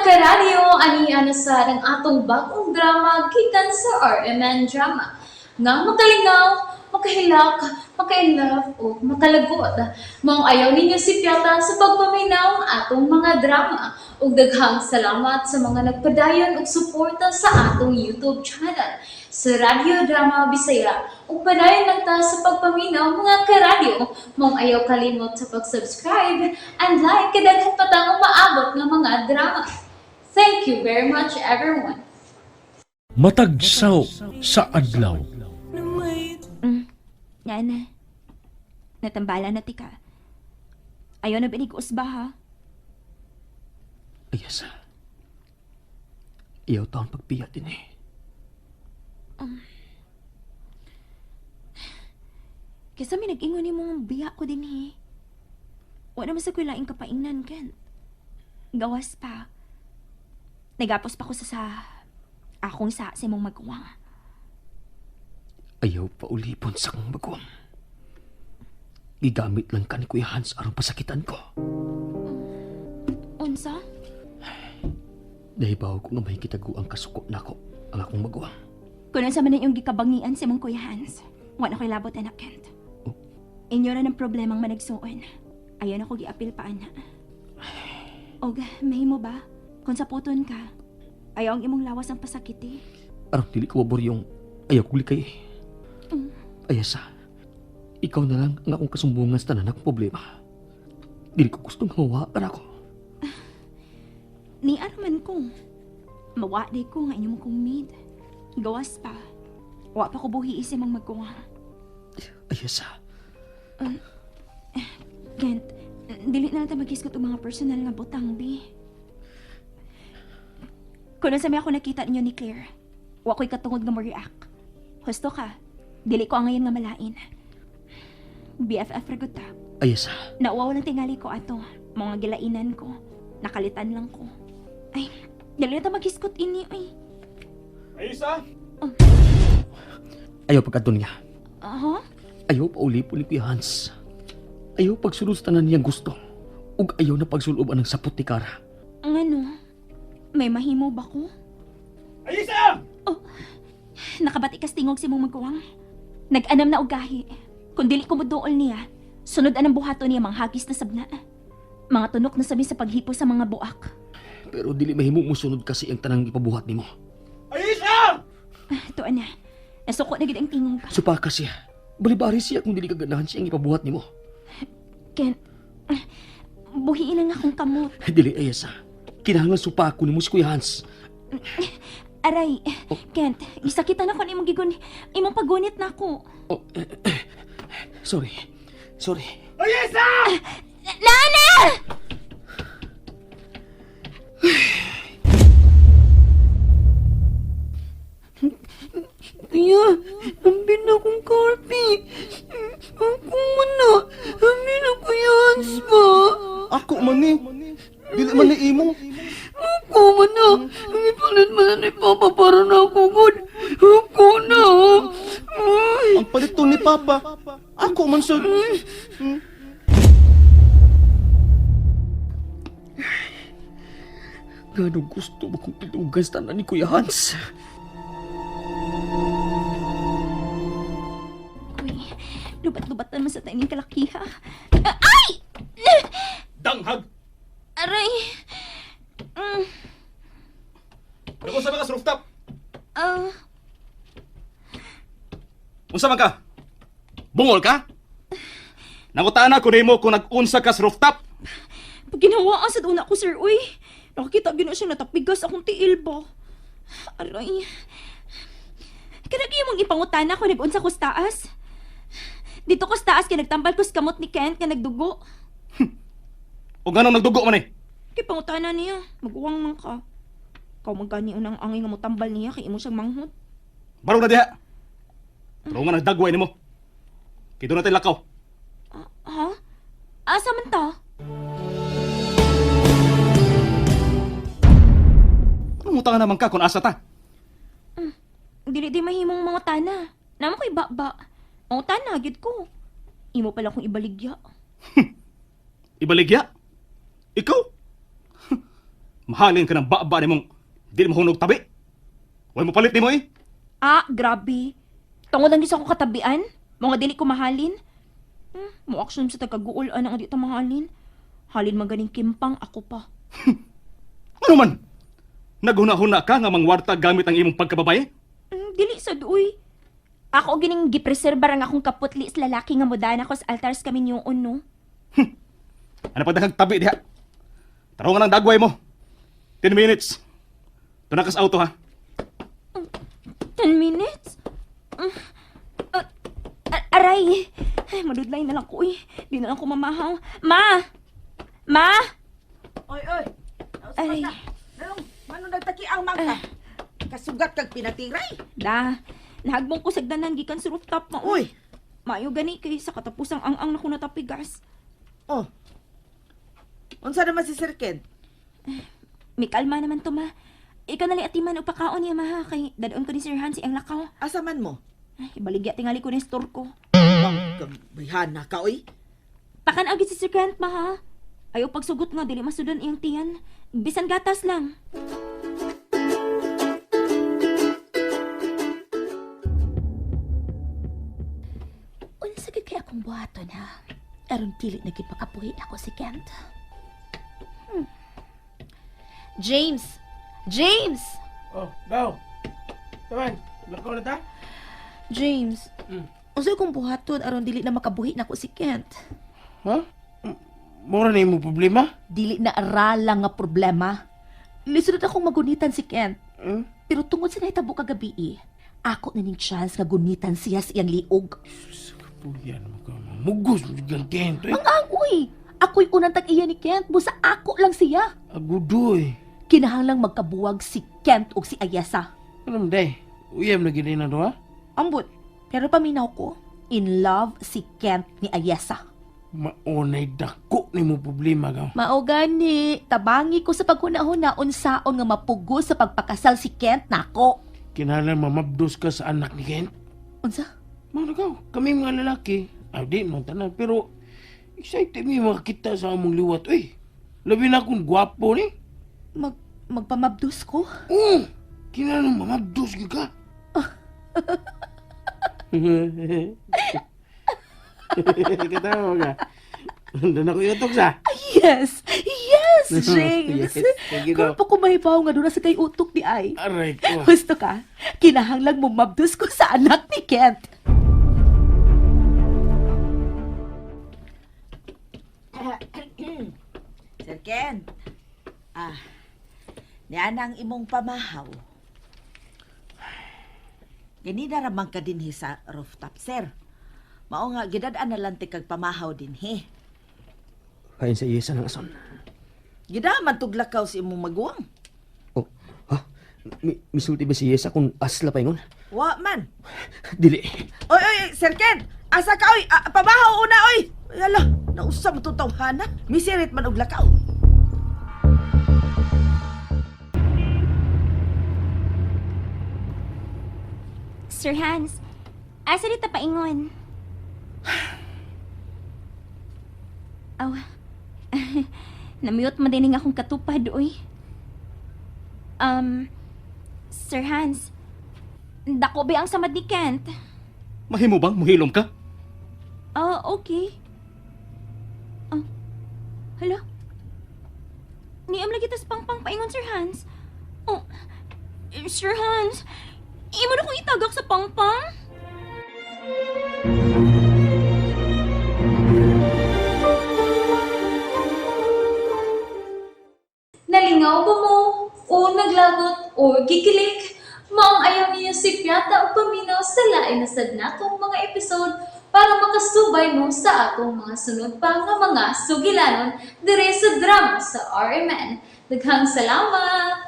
Karadyo, ani na sa ang atong bagong drama gikan sa RMN Drama. Nga makalingaw, makahilak, makainlove o makalagot. Maong ayaw ninyo si Piata sa pagpaminaw ang atong mga drama. Ug daghang salamat sa mga nagpadayon og suporta sa atong YouTube channel sa Radyo Drama Bisaya. Ug padayon lang ta sa pagpaminaw, mga karadyo. Maong ayaw kalimot sa pag-subscribe and like kay daghan pa tang umaabot nga mga drama. Thank you very much, everyone. Matagsaw sa adlaw. Nga na. Natambala na tika. Ayaw na binig usba ha. Ayasa. Iyaw taon pagpiya din eh. Kesa may nag-ingon ni mong biya ko din eh. Wala naman sa kwilaing kapaingnan, Kent. Gawas pa. Nagapos pa ko sa akong sa imong maguwang. Ayaw pa ulipon sa kong maguwang. Gigamit lang ka ni Kuya Hans aron pasakitan ko. Unsa? Nahibaw ko nga may kitaguang kasuko nako ang akong maguwang. Kung unsa man ang iyong gikabangian sa imong Kuya Hans, wala ko'y labot anak, Kent. Oh. Inyo ra ng problemang managsuon. Ayaw na ko giapil pa ana. Og mahimo ba? Kung sa puton ka, ayaw ang imong lawas ang pasakit eh. Aron dili ko mabor yung ayaw kong likay eh. Ayasa, ikaw na lang ang akong kasumbungan sa tanan akong problema. Dili ko gustong hawa para ako. Ni araman ko. Mawa di ko nga inyong kong maid. Gawas pa. Wa pa ko buhi sa imong magkuha. Ayasa, Kent, dili na lang ta maghisgot og mga personal nga butang, bi. Kung sa may ako nakita ninyo ni Claire, wa ko'y katungod nga mo-react. Husto ka, dili ko angayan nga malain. BFF ra gud ta. Ayasa. Nauwaw lang tingali ko ato. Mga gilainan ko. Nakalitan lang ko. Ay, dili na ta maghisgot ini, ay. Aysa! Ayaw pagkadon niya. Aha? Ayaw pa ulipon ni Kuya Hans. Ayaw pagsulod sa tanan niyang gusto. Ug ayaw na pagsulob ang sapot ni Kara. Ang ano? May mahimo ba ko? Aysa! Nakabati kas tingog si mong magkuwang. Nag-anam na og gahi. Kung dili ko moduol niya, sunod anang buhato niya mga hagis na sabna. Mga tunok na sabi sa paghipo sa mga buak. Pero dili mahimo musunod kasi ang tanang ipabuhat nimo. Aysa! Ah, tuan na. Nasuko na gid ang tingog. Supaka siya. Balibari siya kung dili ka ganahan siya ang ipabuhat nimo. Ken, ah, buhiin na nga akong kamot. Dili Ayasa. Kinahanglan supako nimo si Kuya Hans. Aray, Kent, gisakitan ako ni imong gigun, imong pagunit na ako. Oh, sorry. Sorry. Aysa! Nana! Kuya, ambin na akong Carpi. Ako man na. Ambin na Kuya Hans ba? Ako man ni. Dili man ni imo. Ako man na. Ang ipalit man na ni Papa para na ako good. Ako na. Ay. Ang palito ni Papa. Ako man sa. Gano gusto mo kong tinugan sa tanan ni Kuya Hans. Uy, lubat-lubatan man sa tayong kalakiha. Ah, ay! Danghag! Aray! Nag-unsa man ka sa rooftop? Ah, Unsa man ka? Bungol ka? Nangutaan ako nimo kung nag-unsa ka sa rooftop. Pag ginawa sa una ko, sir, uy. Nakakita gina siya natapigas akong tiil ba. Aray. Kanagi mong ipangutana kung nag-unsa ko sa taas. Dito ko sa taas kay nagtambal ko sa kamot ni Kent nga nagdugo. O ganong nagdugo man eh. Kay pangutana niya, maguwang man ka. Ikaw magani unang angay nga motambal niya kay imo siyang manghot. Barong na diha. Pero nga nagdagway nimo. Kay doon natin lakaw. Ah, ha? Asa man ta? Anong utang naman ka kung asa ta? Dili di mahimong mangutana. Namo ko'y ba-ba. Mangutana, gid ko. Imo pala kong ibaligya. Ibaligya? Ikaw? Mahalin ka ng baba nimong di mo hunog tabi. Huwag mo palit nimo eh. Ah, grabe. Tungod ang gisa ko katabian. Mga dili ko mahalin. Mo action sa tagaguol ana nga di ta mahalin. Halin man ganing kimpang ako pa. Ano man? Naghuna-huna ka nga mangwarta gamit ang imong pagkababae? Dili sa duoy. Ako gining gipreserbar ang akong kaputli sa lalaki nga mudana ko sa altar sa kaminyuon no. Ano pa dahag tabi diha? Tarungan ang dagway mo. 10 minutes. Tunakas auto ha. 10 minutes? Aray! Ay, madudlay na lang ko eh. Di na lang ko mamahaw. Ma! Ma! Oy, oy. Aray. Nalong, mano nagtaki ang mangka? Kasugat kag pinatiray. Da, nahagbong ko sagdanan gikan sa rooftop ma. Uy. Maayo gani kay sa katapusang ang-ang na ko natapigas. Oh. Unsa naman si Sir Ken? May kalma naman to ma. Ikaw na lang atiman o pakaon niya ma ha, kay dadon ko ni Sir Hans ang lakaw. Asa man mo? Ay, ibaligya tingali ko ni store ko. Bang, ka oy. Pakan agad si Sir Kent ma ha. Ayaw pagsugot nga dili masudan iyang tiyan. Bisan gatas lang. Unsa gid kay akong buhaton ha? Aron dili na gid makabuhi ako si Kent. James! James! Oh, daw. Taman, lakaw na ta? James. Unsa akong buhaton aron dili na makabuhi nako si Kent? Ha? Mura na imo problema? Dili na arala nga problema. Lisod na akong magunitan si Kent. Hmm? Pero tungod sa nahitabo kagabi eh, ako na ning chance nga gunitan siya sa iyang liog. Puyan mo ka, mugos mo kang Kent. Eh. Ang ang uy! Ako'y unang tag-iya ni Kent, busa ako lang siya. Agudoy. Kinahanglang magkabuwag si Kent ug si Ayesa. Ano mo day? Uyam na gid na do ha? Ambot, pero paminaw ko, in love si Kent ni Ayesa. Maunay dako nimo problema ka. Mao gani, tabangi ko sa paghuna-huna unsaon nga mapugo sa pagpakasal si Kent nako. Kinahanglan mamabdos ka sa anak ni Kent. Unsa? Mao na ka, kami mga lalaki. Ah, di man tanan, pero excited mi makakita sa among liwat. Uy, labi na akong gwapo ni. Magpamabdos ko? Oo, kinahanglan mamabdos gyud ka. Katawa ka. Doon ako iutok sa. Yes! Yes, James! Yes, thank you Kung daw. pa ko mahibaw nga doon sa kay utok ni ay. Aray ko. Gusto ka? Kinahanglang mumabdos ko sa anak ni Kent. Sir Ken. Ah. Niana ang imong pamahaw. Ganina ramang ka dinhi sa rooftop, sir. Mao nga gidad-an na lang ti kag pamahaw dinhi. Kain sa iyesa ng ason. Gidaman tuglakaw si imong maguwang. Oh, ha? Misulti ba si Yesa kung asla pa ingon? Wa man. Dili. Oy, oy, oy, Sir Ken! Asa ka, oy? Ah, pamahaw una, oy! Ay, Ala, nausa mo itong tawhana. Misirit man og lakaw. Sir Hans, asa dito paingon? Aw. Namute man din akong katupad, oy. Sir Hans, dako ba ang samad ni Kent? Mahimo bang muhilom ka? Ah, okay. Ah, hala? Niam lagi tas pangpang paingon, Sir Hans. Oh, eh, Sir Hans, imo na kong itagak sa pangpang? Nalingaw ba mo? O naglagot o gikilig? Maong ayaw niyo si Piata o paminaw sa lain na sad natong mga episode para makasubay mo sa atong mga sunod pa nga mga sugilanon dire sa drama sa RMN. Daghang salamat!